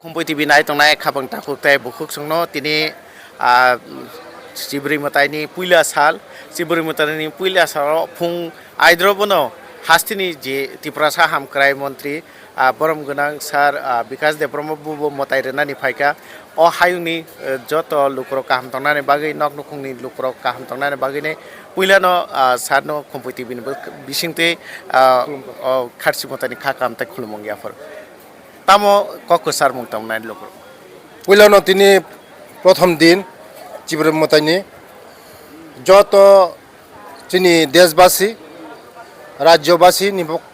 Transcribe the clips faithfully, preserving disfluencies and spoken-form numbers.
Khumpui T V nai tongnai khapang takhuk tei bukhuk songno tini, ah, Chibri mwtaini puila sal, Chibri mwtaini puila salo phung aidro bono hasteni je Tiprasa hamkrai montri, ah, borom gwnang sir, ah, Bikas Debbarma bubo mwtai rwnani phaikha. O hayungni, eh, joto lukurok kaham tongnani bagwi, nok nukhungni lukurok kaham tongnani bagwini puilano, ah, sirno Khumpui T V ni bwk-, bisingtwi, ah, o kharchi mwtaini kha kaham tei khulumung yaphar. Tamo kok kwcharmung tongnai lukurok? Puilano tini prothom din Chibri mwtaini joto chini deshbasi, rajyobasi ni pok-,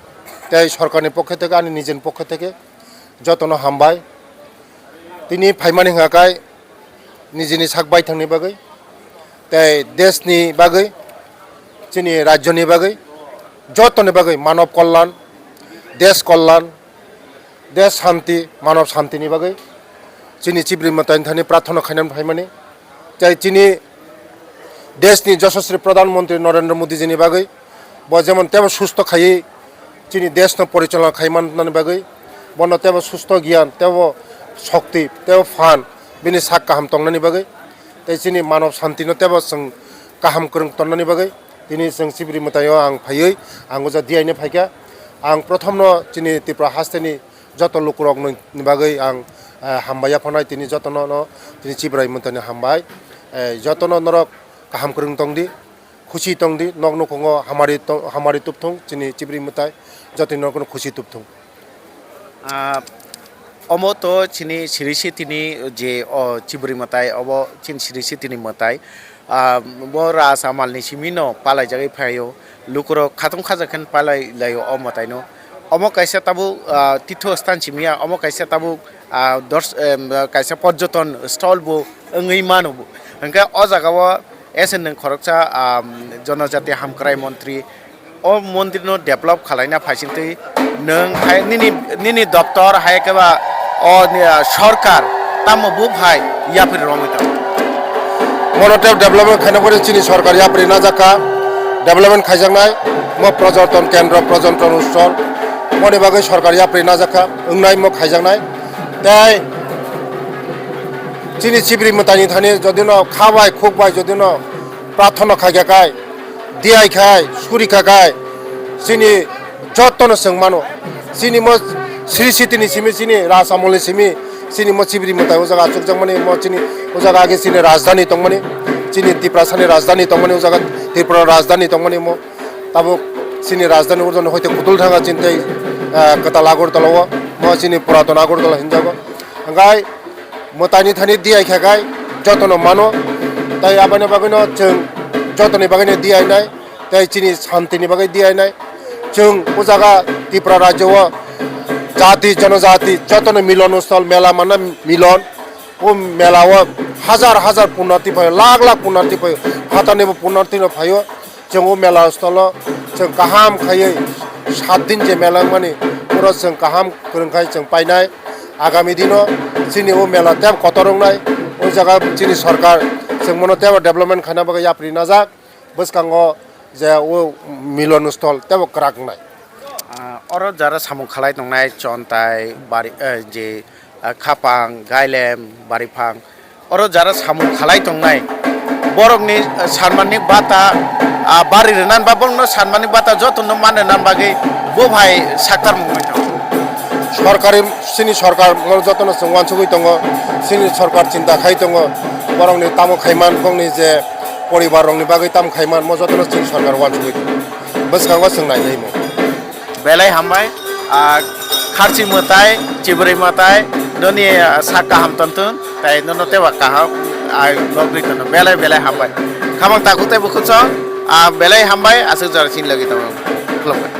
tei sorkarni pokhe theke, ani nijini pokhe theke jotono hambai. Tini phaimani hwnka khe nijini sak baithangni bagwi tei deshni bagwi, chini rajyoni bagwi, jotoni bagwi manob kollan, desh kollan, desh shanti, manob shantini bagwi chini Chibri mwtaini thani prarthana khainani phaimani. Tei chini deshni Yashaswi Pradhan Mantri Narendra Modi jini bagwi bo jemon tebo susto khaiwi chini deshno porichalona khai mannani bagwi, bono tebo susto giyan, tebo shokti, tebo phan bini sak kaham tongnani bagwi, tei chini manob shantino tebo chwng kaham kwrwng tonnani bagwi tini chwng Chibri mwtaio ang phaiwi ang o jaga diyaino phaikha. Ang prothomno chini Tripura hasteni joto lukurokni bagwi ang, eh, hambai yaphanai tini jotono no tini Chibri mwtaini hambai. Eh, jotono norok kaham kwrwng tongdi, khusi tongdi, nok nukhungo hamari to-, hamari tubthung chini Chibri mwtai, jotoni norokno khusi tubthung. Ah, omo to chini siri sitini je o Chibri mwtai, obo chini siri sitini mwtai. Ah, bo ras amalni simino palaijagwi phaio. Lukurok khatung khaja khe palai laio o mwtaino. Omo kaisa tabuk, ah, tithostan simi ya, omo kaisa tabuk, ah, dors-, em, kaisa porjoton stol bo wngwi mano bo. Hwnkhe o jagao S N nwng khoroksa, ah, jonojati hamkrai montri, o mondirno develop khalaina phaisingtwi nwng hai nini, nini doptor hai khe ba o ni, ah, sorkar tamo bo phai yapri romwi tongo. Mono tei development khaina bagwi chini sorkar yapri najak kha, development khaijaknai, mo porjoton kendro, porjoton stol, moni bagwi sorkar yapri najak kha, wngnai mo khaijaknai. Tei chini Chibri mwtaini thani jodino kha bai khuk bai jodino prarthana khaikha khai, diyai khai, suri kha khai, chini jotono chwng mano. Chini mo sri sitini simi, chini ras amolni simi, chini mo Chibri mwtai o jaga achukjakmani, mo chini o jaga age chini rajdhani tongmani, chini Tiprasani rajdhani tongmani, o jaga Tripura rajdhani tongmani mo. Tabuk chini rajdhani urdhwani hoite kutul thanga chini tei, ah, kwtal Agartala o, mo chini puraton Agartala hinjago. Hwnkhe mwtaini thani diyai kha khai jotono mano, tei aboni bagwino chwng jotoni bagwino diyainai, tei chini santini bagwi diyainai. Chwng o jaga Tripura rajyo o jati jonojati jotono milon usthol mela manna milon. O mela o hajar hajar punarti phaio, lakh lakh punarti phaio, phatarnibo punartino phaio. Chwng o mela stolo chwng kaham khaiwi saat din je mela wngmani, oro chwng kaham kwrwng khai chwng painai. Agami dino chini o mela tebo kotor wngnai, o jaga chini sorkar chwng bono tebo development khaina bagwi yapri najak, bwskango je o milon stol tebo kwrak wngnai. Ah, oro jara samung khalai tongnai Chontai, Bari, eh, je, ah, Khapang, Gailem, Bariphang, oro jara samung khalai tongnai, borokni, ah, sanmani bata, ah, bari rwnan ba borokno sanmani bata jotono man rwnan bagwi bo bai saktar mung bai tongo. Sorkari, chini sorkar mo jotono chwng uansugwi tongo, chini sorkar chinta khai tongo, borokni tamo khaiman, bongni je poribar rokni bagwi tamo khaiman, mo jotono chini sorkar uansugwi tongo. Bwskango chwng nainai mo. Belai hambai, ah, kharchi mwtai, chibri mwtai, noni, ah, sak kaham tontun, tai nono teba kaham, ah, logri tono. Belai, belai hambai. Khamang takhuk tei bukhuk song, ah, belai hambai, aswk jora chini logi tongo. Khulumbai.